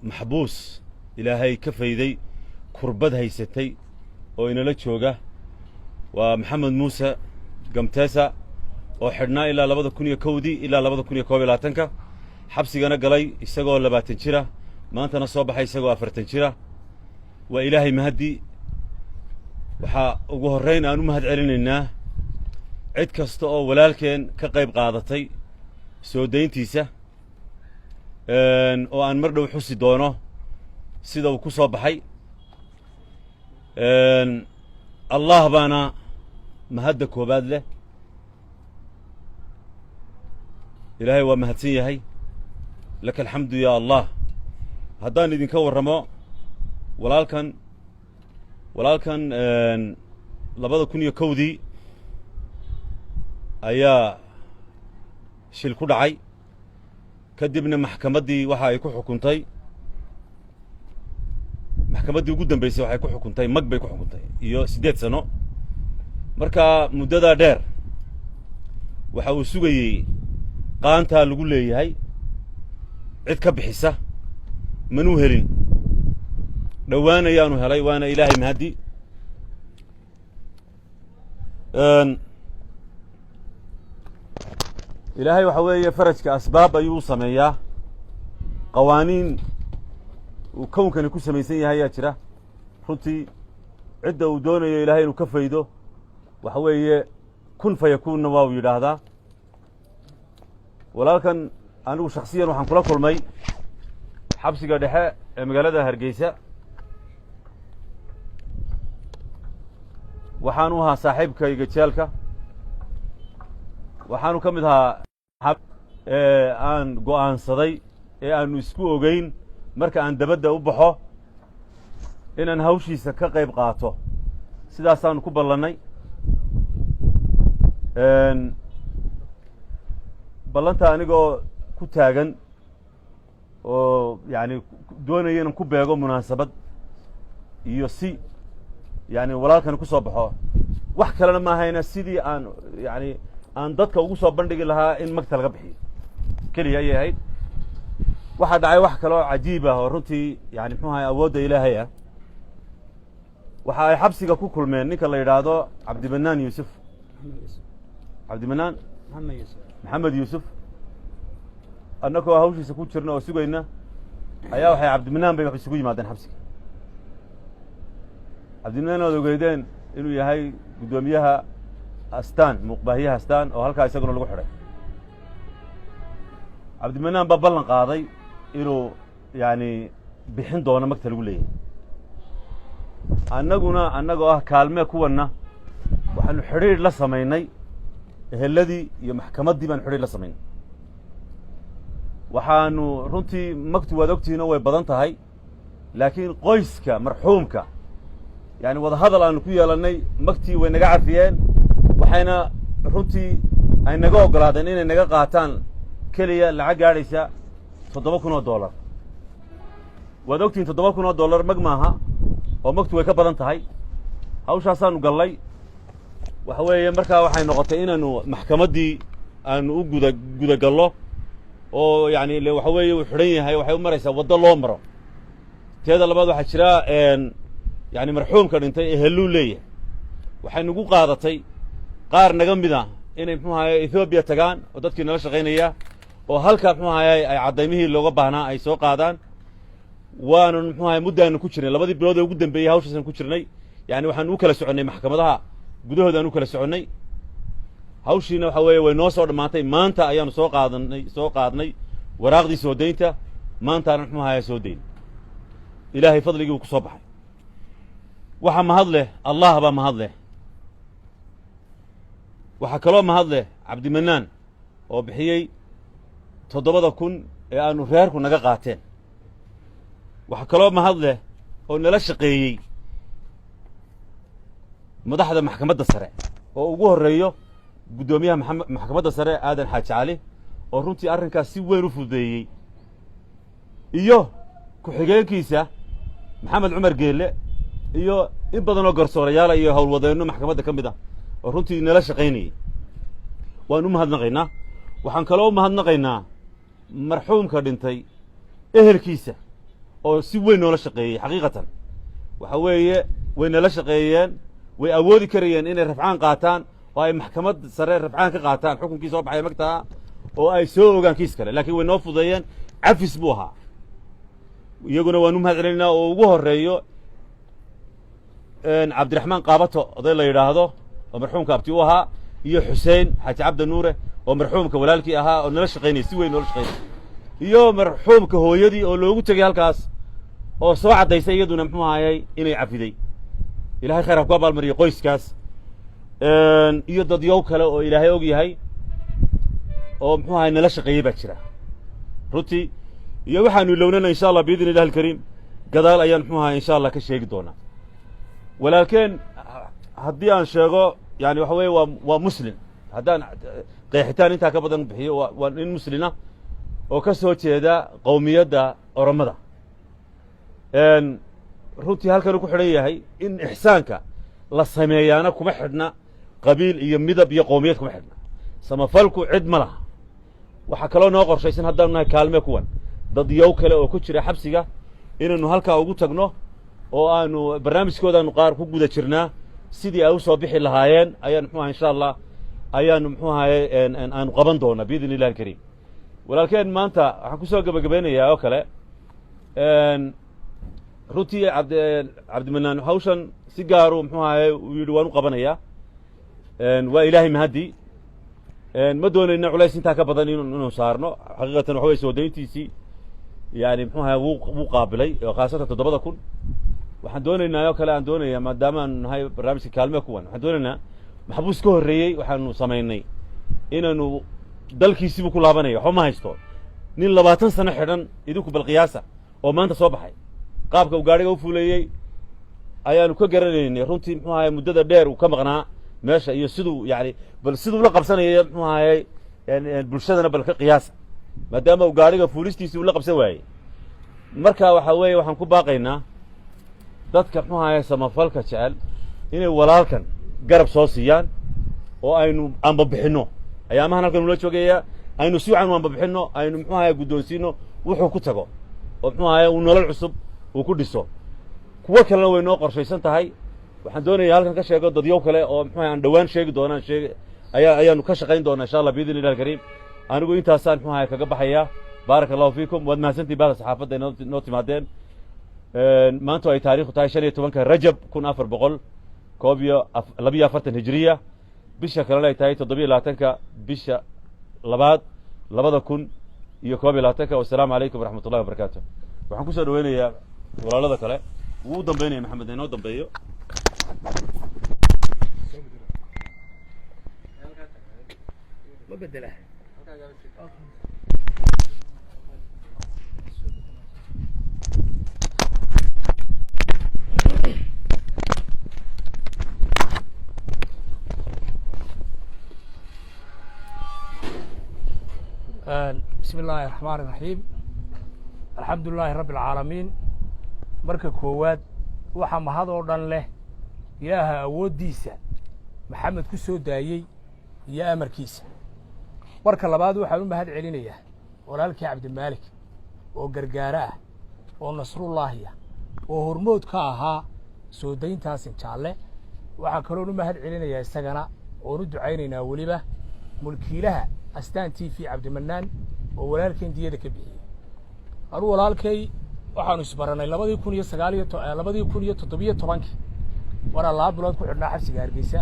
Maxbuus Ilaahay ka fayday kurbad haysatay oo inala jooga waa Maxamed Muuse Gamteesa, oo xidhnaa ilaa 2001-dii ilaa 2021-ka, xabsigana galay isagoo 20 jira, maantana soo baxay isagoo 40 jira. Waa Ilaahay mahaddi. Waxaa ugu horrayn aan u mahad celinaynaa cid kasta oo walaalkeen ka qayb qaadatay soo dayntiisa, oo aan mar dhow xusi doono sida uu ku soo baxay. Allah baana mahadda koobaad leh. Ilaahay waa mahadsan yahay. Laka alxamdu ya Allah. Haddaan idinka warramo walaalkan, 2001-dii ayaa shil ku dhacay. Kadibna maxkamaddii waxa ay ku xukuntay, maxkamaddii ugu dambeysay waxay ku xukuntay mag bay ku xukuntay iyo 8 sano. Marka muddadaa dheer waxa uu sugayey qaantaa lagu leeyahay cid ka bixisa, manuu helin. Dhowaan ayaanu helay, waana Ilaahay mahaddi. Ilaahay waxa weeye farajka asbaab ayuu u sameeyaa. Qawaaniin uu kownkani ku samaysan yahay ayaa jira. Runtii cidda uu doonayo Ilaahay inuu ka faydo, waxa weeye kun fa yakuunna waa uu yidhaahdaa. Walaalkan anigu shaksiyan waxaan kula kulmay xabsiga dhexe ee magaalada Hargeysa. Waxaanu ahaa saaxiibkayga jeelka, waxaanu ka mid ahaa ee aan go'aansaday ee aanu isku ogeyn marka aan dabadda u baxo inaan hawshiisa ka qayb qaato. Sidaasaanu ku ballannay. Ballanta anigoo ku taagan oo yacni doonaya inaan ku beego munaasabad iyo si yani walaalkani ku soo baxo, wax kalena ma ahayna sidii aan yani aan dadka ugu soo bandhigi lahaa in magta laga bixiyo keliya ayay ahayd. Waxaa dhacay wax kale oo cajiib ah oo runtii yani muxuu ahay awoodda Ilaahay ah. Waxa ay xabsiga ku kulmeen ninka la yidhaahdo Cabdimanaan Yuusuf, Cabdimanaan Maxamed Yuusuf. Annagoo hawshiisa ku jirna oo sugayna ayaa waxay Cabdimanaan bay wax isugu yimaadeen xabsiga. Cabdimanaan oad ogeydeen inuu yahay guddoomiyaha Astaan, muuqbaahiyaha Astaan, oo halkaa isaguna lagu xidhay. Cabdimanaan baa ballan qaaday inuu yani bixin doono magta lagu leeyahay. Annaguna annagoo ah kaalmee kuwanna waxaanu xidhiidh la samaynay eheladii iyo maxkamaddii baanu xidhiidh la samaynay. Waxaanu runtii magtu waad ogtihiinoo way badan tahay, laakiin qoyska marxuumka yani wadahadal aanu ku yeelannay, magtii way naga cafiyeen. Waxayna runtii ay naga oggolaadeen inay naga qaataan keliya lacag gaadhaysa $7,000. Waad ogtihiin, $7,000 mag maaha oo magtu way ka badan tahay. Hawshaasaanu gallay. Waxa weeye markaa waxay noqotay inaanu maxkamaddii aanu u guda gudagallo oo yani le waxa weeye uu xidhan yahay, waxay u maraysaa waddo loo maro. Teeda labaad, waxaa jira yani marxuumka dhintay eheluu leeyahay. Waxay nagu qaadatay qaar naga mid a inay muxuu ahaye Ethoobiya tagaan oo dadkii nala shaqaynaya oo halkaa muxuu ahaye ay caddaymihii looga baahnaa ay soo qaadaan. Waanu muxuu ahaye muddaanu ku jirnay, labadii bilood ee ugu dambeeyey hawshaasaan ku jirnay. Yani waxaan u kala soconnay maxkamadaha gudahooda aan u kala soconnay. Hawshiina waxa weeye way noo soo dhammaantay. Maanta ayaanu soo qaadanay, soo qaadnay waraaqdii soo daynta. Maantaana muxuu ahaye soo dayn, Ilaahay fadligii uu ku soo baxay. Waxaa mahad leh, Allah baa mahad leh. Waxaa kaloo mahad leh Cabdimanaan oo bixiyey 7,000 ee aanu reerku naga qaateen. Waxaa kaloo mahad leh oo nala shaqeeyey madaxda maxkamadda sare, oo ugu horreeyo guddoomiyaha maxkamadda sare Aadan Xaaji Cali, oo runtii arrinkaas si weyn u fududeeyey, iyo ku-xigeenkiisa Maxamed Cumar Geelle, iyo in badan oo garsoorayaala iyo howlwadeenno maxkamadda ka mid ah oo runtii nala shaqaynayay. Waan u mahadnaqaynaa. Waxaan kaloo u mahadnaqaynaa marxuumka dhintay ehelkiisa Oo si weyn noola shaqeeyey. Xaqiiqatan waxa weeye way nala shaqeeyeen. Way awoodi karayeen inay rafcaan qaataan oo ay maxkamad sare rafcaan ka qaataan xukunkii soo baxay magtaa oo ay soo ogaan kiis kale, laakiin way noo fudeeyeen. Cafis buu ahaa. Iyaguna waanu mahad celinaynaa, oo ugu horeeyo Cabdiraxmaan Qaabato, oday la yidhaahdo oo marxuumka abti u ahaa, iyo Xuseen Xaaji Cabdi Nuure oo marxuumka walaalkii ahaa, oo nala shaqaynayay, si weyn noola shaqaynay, iyo marxuumka hooyadii oo loogu tegey halkaas oo soo caddaysay iyaduna, muxuu ahayey, inay cafiday. Ilahay khayr ha ku abaalmariyo qoyskaas iyo dadyow kale oo Ilaahay og yahay oo, muxuu ahay, nala shaqeeyey baa jira runtii. Iyo waxaanu ilownana, insha Allah, biidni illahi alkariim, gadaal ayaan, muxuu ahay, insha Allah ka sheegi doonaa. Walaalkeen haddii aan sheego, yani waxa weeye waa muslim. Haddaan qeexitaan intaa ka badan bixiyo, waa nin muslina oo ka soo jeeda qowmiyadda Oromada. Runtii halkanuu ku xidhan yahay in ixsaanka la sameeyaana kuma xidhna qabiil iyo midab iyo qowmiyad kuma xidhna. Samafalku cid ma laha. Waxaa kaloo noo qorshaysan, haddaanu nahay Kaalme kuwan, dad yow kale oo ku jira xabsiga inaynu halkaa ugu tagno oo aanu barnaamijkoodaanu qaar ku guda jirnaa sidii ay usoo bixi lahaayeen. Ayaan, muxuu aha, insha Allah ayaanu, muxuu ahaye, aanu qaban doonaa biidni illahi alkariim. Walaalkeen maanta waxaan kusoo gebagabeynayaa oo kale, runtii Cabdimanaan hawshan si gaaru, muxuu ahaye, uu yidhi waan u qabanayaa. Waa Ilaahay mahaddi. Ma doonayna culays intaa ka badan inuu saarno. Xaqiiqatan waxa wey soo dayntiisii, yani, muxuu ahaye, wuu qaabilay oo khaasatan 7,000. Waxaan doonaynaa oo kale aan doonaya, maadaama aanu nahay barnaamijka Kaalme kuwan, waxaan doonaynaa maxbuus ka horreeyey waxaanu samaynay inaanu dalkiisiibuu ku laabanaya. Waxba ma haysto, nin 20 sano xidhan, idinku bal qiyaasa, oo maanta soo baxay. Qaabka uu gaadhiga u fuuleeyey ayaanu ka garanaynay runtii, muxuu ahaye, muddada dheer uu ka maqnaa meesha iyo siduu, yani, bal siduu la qabsanaya, muxuu ahaye, bulshadana bal ka qiyaasa, maadaama uu gaadhiga fuulistiisii uu la qabsan waayey. Marka waxa weeye waxaan ku baaqaynaa dadka, muxuu ahaye, samafalka jecel inay walaalkan garab soo siiyaan oo aynu ambabixinno. Ayaamahan halkan ula joogayaa, aynu si wacan u ambabixinno, aynu, muxuu ahaye, guddoonsiino wuxuu ku tago oo, muxuu ahaye, uu nolol cusub uu ku dhiso. Kuwo kalena way noo qorshaysan tahay. Waxaan doonayaa halkan ka sheego dadyow kale oo, muxuu ahaye, aan dhowaan sheegi doonaan sheeg ayaa ayaanu ka shaqayn doonaa, insha Allah, biidni illahi alkariim. Anigu intaasaan, muxuu ahaye, kaga baxayaa. Baaraka allahu fiikum. Waad mahadsantihin bahda saxaafadda inoo timaadeen. Maanta ay taarikhdu tahay 15-ka Rajab 1442 hijriya, bisha kalena ay tahay 27-ka bisha labaad 2021-ka. Wasalaamu calaykum waraxmat ullahi wabarakaatu. Waxaan kusoo dhaweynayaa walaalada kale. Wuu u dambeynaya Maxamed, inoo dambeeyo. Ma bedela. بسم الله الرحمن الرحيم، الحمد لله رب العالمين. Marka koowaad waxaa mahad oo dhan leh Ilaaha awooddiisa Maxamed ku soo daayey iyo amarkiisa. Marka labaad waxaan u mahad celinayaa walaalkii Cabdimaalik oo gargaaro ah oo nasrullaahi ah oo hormood ka ahaa soo dayntaas Injaalle. Waxaan kaloon u mahad celinayaa isagana oon u ducaynaynaa weliba mulkiilaha Astaan TV Cabdimanaan oo walaalkeen diyada ka bixiyey. Anuu walaalkay waxaanu isbaranay labadii kun iyo sagaal iyo 2017-kii, waraa 2 bilood ku xidhnaa xabsiga Hargeysa.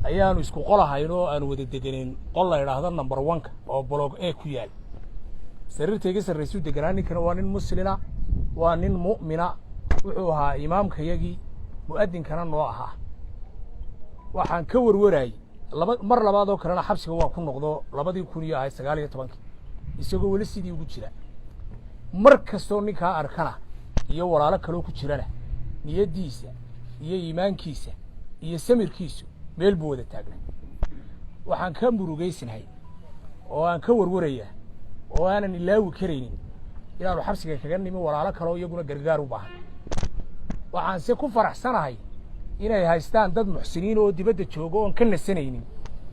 Ayaanu isku qolahayn oo aanu wada degenayn qol la idhaahdo number one-ka oo block A ku yaal. Sariirta iga sarraysuu deganaa. Ninkana waa nin muslina, waa nin mu'mina. Wuxuu ahaa imaamkayagii, mu'adinkana noo ahaa. Waxaan ka warwaraayey laba mar labaad oo kalena xabsiga waa ku noqdo 2000 iyo ahay 19-kii, isagoo weli sidii ugu jira. Mar kastoo ninkaa arkana iyo walaalo kaloo ku jirana, niyaddiisa iyo iimaankiisa iyo samirkiisu meel buu wada taagnay. Waxaan ka murugaysnahay oo aan ka warwarayaa oo aanan ilaawi karaynin inaanu xabsiga kaga nimi walaalo kaloo iyaguna gargaar u baahan. Waxaan se ku faraxsanahay inay haystaan dad muxsiniin oo dibadda jooga oon ka nasanaynin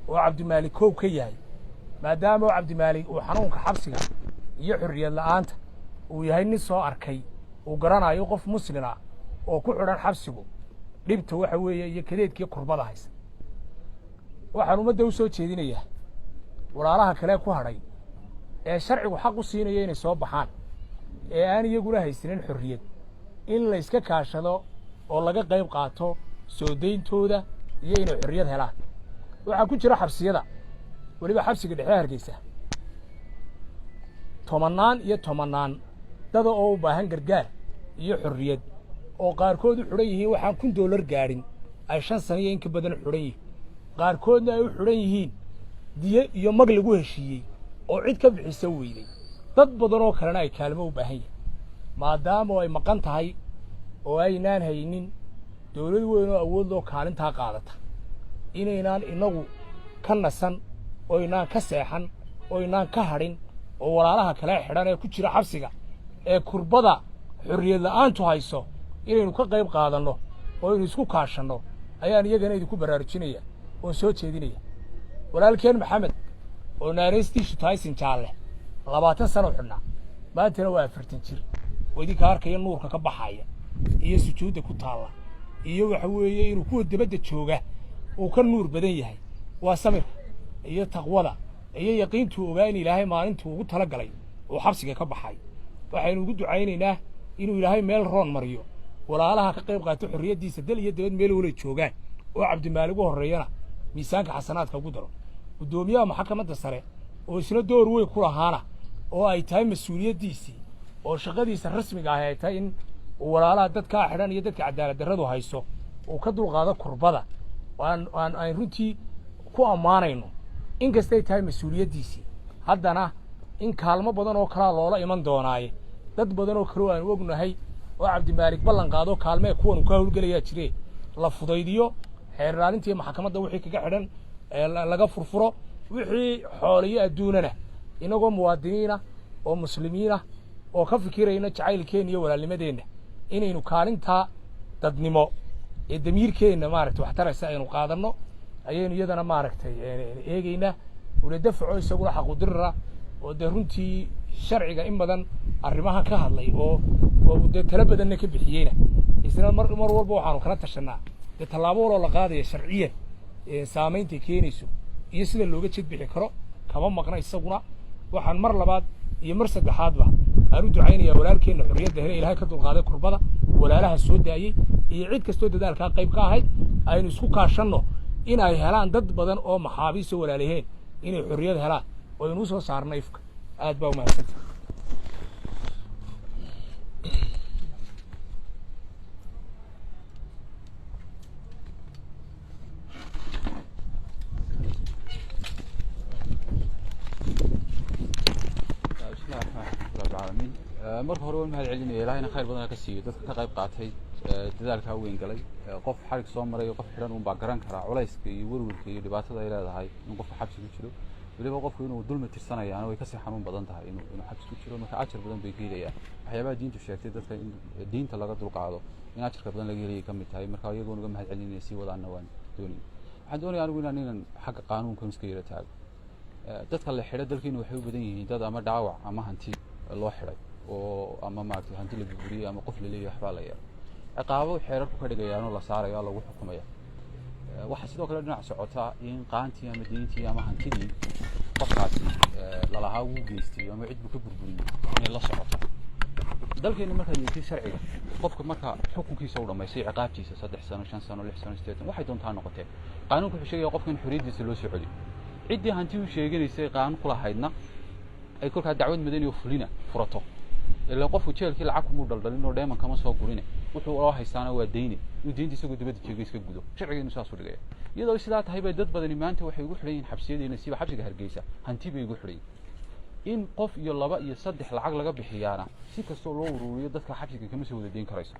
oo Cabdimaalik koow ka yahay, maadaama oo Cabdimaalik uu xanuunka xabsiga iyo xorriyad la'aanta uu yahay nin soo arkay. Uu garanayo qof muslina oo ku xidhan xabsigu dhibta waxa weeye iyo kadeedkii kurbada haysa. Waxaan ummadda u soo jeedinayaa walaalaha kale ku hadhay ee sharcigu xaq u siinaya inay soo baxaan ee aan iyaguna haysanin xorriyad, in la iska kaashado oo laga qayb qaato soo dayntooda iyo inay xorriyad helaan. Waxaa ku jira xabsiyada, weliba xabsiga dhexe Hargeysa, tobanaan iyo tobanaan dada oo u baahan gargaar iyo xorriyad, oo qaarkood u xidhan yihiin waxaan $1000 gaadhin, ay 5 sano iyo in ka badan xidhan yihiin, qaarkoodna ay u xidhan yihiin diye iyo mag lagu heshiiyey oo cid ka bixisa weyday. Dad badan oo kalena ay kaalmo u baahan yihiin, maadaama ay maqan tahay oo aynaan haynin dawlad weyn oo awood loo kaalintaa qaadata, inaynaan inagu ka nasan oo inaan ka seexan oo inaan ka hadhin, oo walaalaha kale xidhan ee ku jira xabsiga ee kurbada xorriyad la'aantu hayso inaynu ka qayb qaadanno oo aynu isku kaashanno ayaan iyagana idinku baraarujinaya oon soo jeedinaya. Walaalkeen Maxamed oo naanaystiisu tahay Sinjaalle, 20 sano xidhnaa, maantana waa 40 jir oo idinka arkaya nuurka ka baxaya iyo sujuudda ku taalla iyo waxa weeye inuu kuwa debadda jooga uu ka nuur badan yahay. Waa samirka iyo taqwada iyo yaqiintuu ogaa in Ilaahay maalintuu ugu tala galay uu xabsiga ka baxay. Waxaynu ugu ducaynaynaa inuu Ilaahay meel roon mariyo. Walaalaha ka qayb qaata xorriyaddiisa dal iyo dabad meel wala joogaan oo Cabdimaalig u horreeyana miisaanka xasanaadka ugu daro. Guddoomiyaha maxkamadda sare oo isna door weyn ku lahaana oo ay tahay mas-uuliyaddiisii oo shaqadiisa rasmiga ah ay tahay in uu walaalaha dadkaa xidhan iyo dadka cadaalad darradu hayso uu ka dulqaado kurbada, aan aan runtii ku ammaanayno. Inkastay tahay mas-uuliyaddiisii, haddana in kaalmo badan oo kalaa loola iman doonaaye, dad badan oo kale oo aanu ognahay oo Cabdimaalig ballan qaado kaalmee kuwan uu ka howlgelayaa jire, la fudaydiyo xeer ilaalintii maxkamadda wixii kaga xidhan laga furfuro, wixii xooliyo adduunana inagoo muwaadiniina oo muslimiina oo ka fikirayna jacaylkeenna iyo walaalnimadeenna inaynu kaalintaa dadnimo ee damiirkeenna maaragtay wax taraysa aynu qaadanno ayaynu iyadana maaragtay eegaynaa. Ula dafaco isaguna xaqudirira oo dee runtii sharciga in badan arrimaha ka hadlay oo dee tala badanna ka bixiyeyna, isna mar walba waxaanu kala tashanaa dee tallaabo waloo la qaadaya sharciyan saameyntay keenayso iyo sida looga jed bixi karo, kama maqna isaguna. Waxaan mar labaad iyo mar saddexaadba aan u ducaynayaa walaalkeenna xorriyadda hele Ilaahay ka dulqaaday kurbada, walaalaha soo daayey iyo cid kastoo dadaalkaa qayb ka ahayd. Aynu isku kaashanno in ay helaan dad badan oo maxaabiis oo walaalaheen inay xorriyad helaan oo aynu usoo saarno ifka. Aad baa umahadsantah. Bismillahi raxmaan raxiim rabbil caalamiin. Marka hore waan mahad celinaya, Ilaahayna khayr badan ka siiyo dadka ka qayb qaatay dadaalkaa weyn galay. Qof xarig soo maray, qof xidhan un baa garan karaa culayska iyo werwerka iyo dhibaatada ay leedahay in qofka xabsi ku jiro. Weliba qofku inuu dulmi tirsanayaana way kasii xanuun badan tahay inuu xabsi ku jiro. Marka ajar badan bay ka helayaan waxyaabaha diintu sheegtay dadka in diinta laga dulqaado in ajarka badan laga helayay ka mid tahay. Marka iyagoon uga mahad celinaya, sii wadaana waan doonaya. Waxaan doonaya anigu inaan xagga qaanuunka iska yara taago. Dadka la xidho dalkeenu waxay u badan yihiin dad ama dhaawac ama hanti loo xidhay oo ama maaragtay hanti la burburiyey ama qof la leeyahay waxbaa la yeelay, ciqaabo xeerarku ka dhigayaanoo la saaraya lagu xukumaya. Waxaa sidoo kale dhinac socota in qaantii ama deyntii ama hantidii qofkaasi lalahaa wuu geystay ama cid buu ka burburiyey inay la socoto. Dalkeena markaad eegtid sharciga, qofka marka xukunkiisa u dhamaystay ciqaabtiisa 3 sano, 5 sano, 6 sano, 8, waxay doontaa noqotee, qaanuunku wuxuu sheegaya qofka in xorriyaddiisa loo soo celiyo. Ciddii hanti u sheeganaysay qaanuun kulahaydna ay kolkaa dacwad madani oo fulina furato. Ilaa qofku jeelkii lacag kumuu dhaldhalin oo dheeman kama soo gurine, wuxuu loo haystaana waa deyne, inuu deynta isagoo dibadda jooga iska gudo. Sharcigeenu saasuu dhigaya. Iyadoo sidaa tahay bay dad badani maanta waxay ugu xidhan yihiin xabsiyadeena, siba xabsiga Hargeysa, hanti bay ugu xidhan yihiin. In qof iyo laba iyo saddex lacag laga bixiyaana si kastoo loo uruuriyo dadka xabsiga kama soo wada deyn karayso.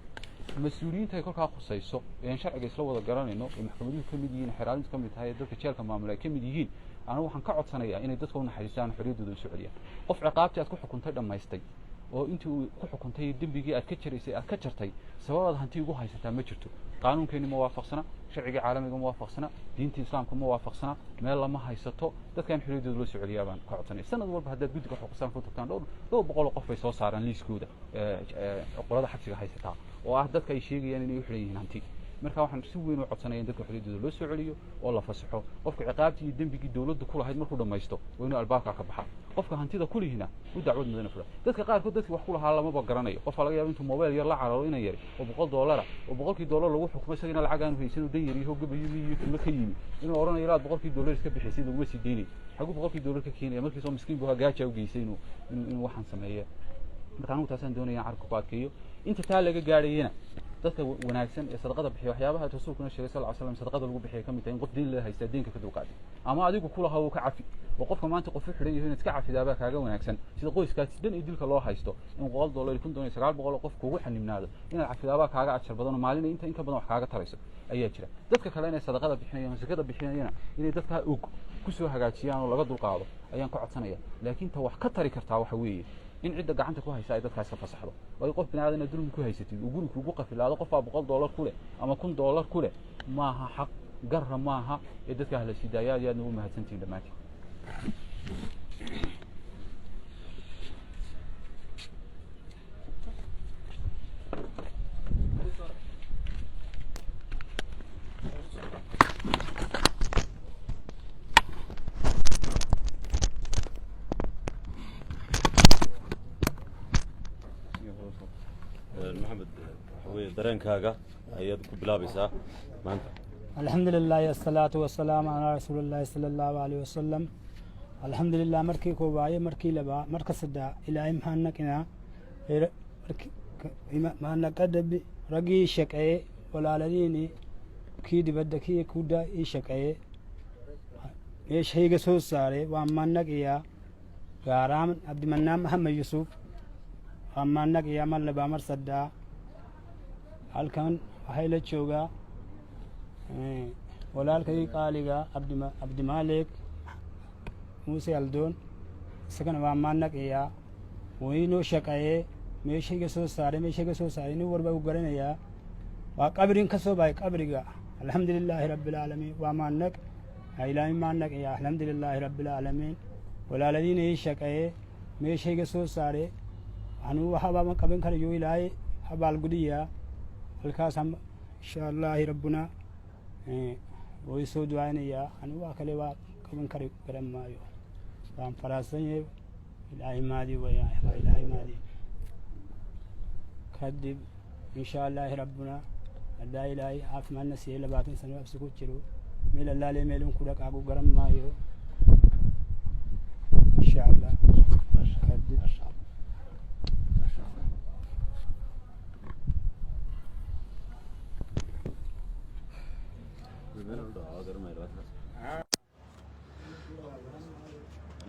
Mas-uuliyiinta ay kolkaa khusayso een sharciga isla wada garanayno ee maxkamaduhu ka mid yihiin, xeraalintu ka mid tahay, ee dadka jeelka maamula ay ka mid yihiin, anigu waxaan ka codsanayaa inay dadka u naxariistaan, xorriyaddooda u soo celiyaan. Qof ciqaabtii aad ku xukuntay dhammaystay Oo intii uu ku xukuntay dembigii aad ka jaraysay aad ka jartay, sababaad hanti ugu haysataa ma jirto. Qaanuunkeeni ma waafaqsana, sharciga caalamiga ma waafaqsana, diinta islaamka ma waafaqsana, meel lama haysato. Dadkan xorriyaddooda loo soo celiyaa baan ka codsanay. Sanad walba haddaad guddiga xuquuqsan ku tagtaan, dhowr boqol oo qof bay soo saaraan liiskooda qolada xabsiga haysataa, oo ah dadka ay sheegayaan inay u xidhan yihiin hanti. Marka waxaan si weyn u codsanaya in dadka xorriyaddooda loo soo celiyo oo la fasaxo. Qofka ciqaabtii iyo dembigii dowladdu ku lahayd markuu dhammaysto, waa inuu albaabkaa ka baxa. Qofka hantida kulihina u dacwad mudana fura. Dadka qaarkood dadkii wax ku lahaa lamaba garanayo. Qofaa laga yaaba intuu mobile yar la cararo inan yari oo $1 oo $100-kii lagu xukumo, isagina lacag aanu haysan oo dan yar yaho gabayo miyo tuulo ka yimi, inuu odhanayo ilaad $100-kii iska bixisay laguma sii deynayo. Xaguu $100-kii ka keenaya? Markiisoo miskiin buu gaaja u geysay inuu waxaan sameeye. Marka anigu taasaan doonaya in carabka ku adkeeyo. Inta taa laga gaadhayana, dadka wanaagsan ee sadaqada bixiya, waxyaabaha rasuulkuna sheegay sal ly slam sadaqada lagu bixiya ka mid tahay in qof deyn la haystaa deynka ka dulqaadi, ama adigu kulaha uu ka cafi. Oo qofka maanta qof u xidhan yahay inaad iska cafidaabaa kaaga wanaagsan sida qoyskaasi dhan iyo dilka loo haysto. In $100, $1,900 qof kugu xanibnaado, inaad cafidaabaa kaaga ajar badan, oo maalina inta in ka badan wax kaaga tarayso ayaa jira. Dadka kale inay sadaqada bixinayaan, zakada bixinayana, inay dadkaa og kusoo hagaajiyaan oo laga dulqaado ayaan ka codsanaya. Laakiin ta wax ka tari kartaa waxa weeye in cidda gacanta ku haysa ay dadkaas ka fasaxdo. Waayo, qof bini aadan dulmi ku haysatid uu guri kugu qafilaado, qofaa $100 ku leh ama $1,000 ku leh, maaha xaq garra maaha ee dadka hala sii daaya. Aad iyo aadna u mahadsantihin dhammaantiin. Maxamed, waxa weeye dareenkaaga ayaad ku bilaabaysaa maanta. الحمد لله الصلاة والسلام على رسول الله صلى الله عليه وسلم. الحمد لله. Markii koowaye, markii labaa, marka saddex, Ilaahay mahadnaqinaa. Mahadnaqada raggii shaqeeye, walaaladiini kii dibadda kii kuda ii shaqeeye, meeshayga soo saaray, waan mahadnaqiyaa. Gaaraan Cabdimannaan Maxamed Yusuf waan mahadnaqiyaa mar labaa, mar saddex. Halkan waxay la joogaa walaalkay qaaliga Cabdimaalik Muuse Aldoon, isagana waa mahadnaqiyaa. Wuu inoo shaqeeye, meeshayga soo saaray, meeshayga soo saaray nin walba u garanayaa. Waa qabrin ka soo baxay qabriga. الحمد لله رب العالمين. Waa mahadnaq Ilaahay mahadnaqiyaa. الحمد لله رب العالمين. Walaaladiina ii shaqeeye, meeshayga soo saaray, anuu waxaba ma qaban karayo, Ilaahay abaalgudiyaa halkaas. Insha Allahi rabbuna way soo ducaynayaa. Anigu waa kale waa qaban kari garan maayo, waan faraxsan yahay. Ilaahay maadi wayaan, waa Ilaahay maadi. Kadib insha Allahi rabbuna, haddaa Ilaahay caafimaadna siiyey, 20 sano absi ku jiro, meel allaale meelun ku dhaqaaqu garan maayo, insha Allah. Kadib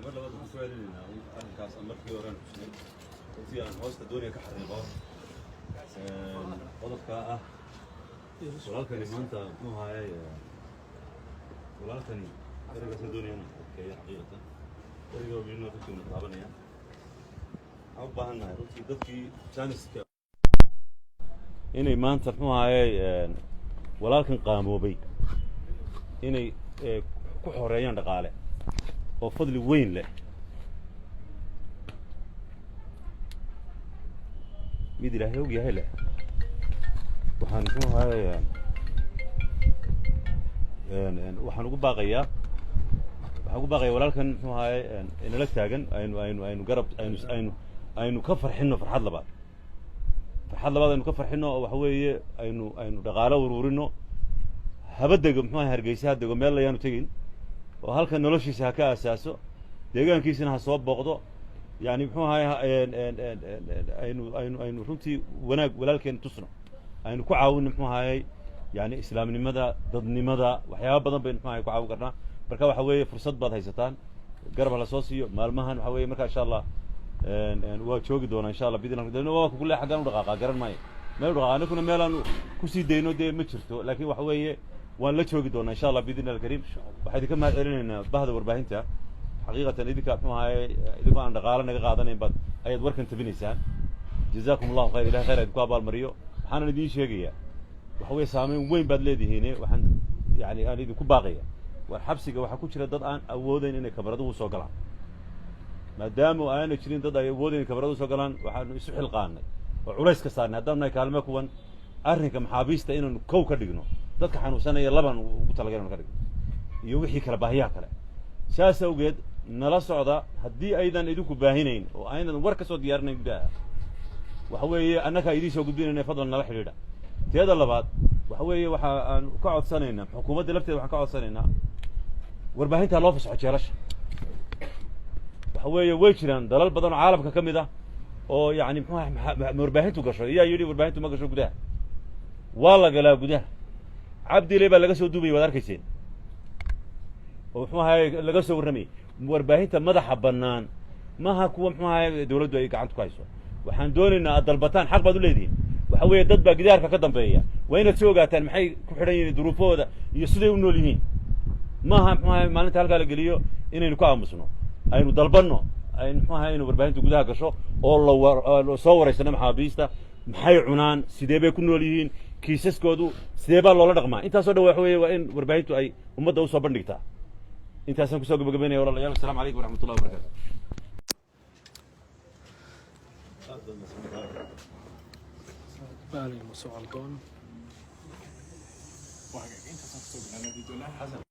Mar labaad waxaan ku celinaynaa arrinkaas aan markii horeen xusnay. Runtii aan hoosta doonaya ka xariiqo qodobka ah walaalkani maanta muxuu ahaayey. Walaalkani ereygaasna doonaya inaan adkeeyo. Xaqiiqatan ereyga wiilna runtii una taabanaya. Waxaan u baahan nahay runtii dadkii jaaniska inay maanta muxuu ahaayey walaalkan qaamoobay inay ku xoreeyaan dhaqaale oo fadli weyn leh, mid Ilaahay og yahay leh. Waxaan muxuu ahaayey waxaan ugu baaqayaa walaalkan muxuu ahaayey inala taagan, aynu garab aynu ka farxino farxad labaad, farxad labaad aynu ka farxino, oo waxa weeye aynu dhaqaalo uruurino. Haba dego muxuu ahay Hargeysa, ha dego, meel ayaanu tegin, oo halkan noloshiisa ha ka asaaso, deegaankiisana ha soo booqdo. Yani muxuu ahay aynu runtii wanaag walaalkeen tusno, aynu ku caawino muxuu ahayey yani islaamnimada, dadnimada, waxyaaba badan baynu muxuu ahay ku caawin karnaa. Marka waxa weeye fursad baad haysataan, garab ha la soo siiyo maalmahan. Waxa weeye marka insha Allah waa joogi doonaa insha Allah bidn. Waa kugule xaggaan u dhaqaaqa garan maayo, meel u dhaqaaqa anakuna meelaan kusii dayno dee ma jirto, laakiin waxa weeye waan la joogi doonaa insha Allah biidn alkarim. Waxaa idinka mahad celinaynaa bahda warbaahinta. Xaqiiqatan idinka, muxuu ahaye, idinkoo aan dhaqaale naga qaadanayn baad ayaad warkan tabinaysaan. Jazaakum Allahu khayr, Ilahay khayr idinku abaalmariyo. Waxaanan idiin sheegayaa, waxa weeye, saameyn weyn baad leedihiine. Waxaan yani aan idinku baaqaya, war xabsiga waxaa ku jira dad aan awoodeyn inay kamaraduhu soo galaan. Maadaama aana jirin dad ay awoodeyn kamaraduhu soo galaan, waxaanu isu xilqaanay oo culays ka saarnay, haddaan nahay kaalme kuwan, arrinka maxaabiista inaanu kow ka dhigno, dadka xanuunsanaya laban ugu talagal inanu ka dhigno, iyo wixii kale, baahiyaha kale. Saas awgeed nala socda. Haddii aydan idinku baahinayn oo aynan war ka soo diyaarinayn gudaha, waxa weeye annagaa idiin soo gudbinayna, fadlan nala xidhiidha. Teeda labaad, waxa weeye, waxa aan ka codsanaynaa xukuumadda lafteeda, waxaan ka codsanaynaa warbaahinta loo fasaxo jeelasha. Waxa weeye, way jiraan dalal badan oo caalamka ka mid ah oo yani muxuaha warbaahintu gasho. Iyaa yidhi warbaahintu ma gasho gudaha? Waa la galaa gudaha. Cabdile baa laga soo duubayay, waad arkayseen, oo muxuu ahaye laga soo warramayay. Warbaahinta madaxa bannaan maha kuwa, muxuu ahaye, dawladdu ay gacanta ku hayso. Waxaan doonaynaa aad dalbataan, xaq baad u leedihiin. Waxa weeye, dad baa gidaarka ka dambeeya, waa inaad soo ogaataan maxay ku xidhan yihiin, duruufahooda iyo siday u nool yihiin. Maaha, muxuu ahaye, maalinta halkaa la geliyo inaynu ku aamusno. Aynu dalbanno aynu, muxuu ahaye, inu warbaahinta gudaha gasho oo la soo waraysano maxaabiista: maxay cunaan, sidee bay ku nool yihiin, kiisaskoodu sidee baa loola dhaqmaa? Intaasoo dhan waxa weeye waa in warbaahintu ay ummadda usoo bandhigtaa. Intaasaan kusoo gabagabaynaya, walaalayaal. Asalamu calaykum waraxmat ullahi wabarakatu. Maalig Muuse Coldoon. Waa hagaag, intaasaan kusoo galaanadi doonaa.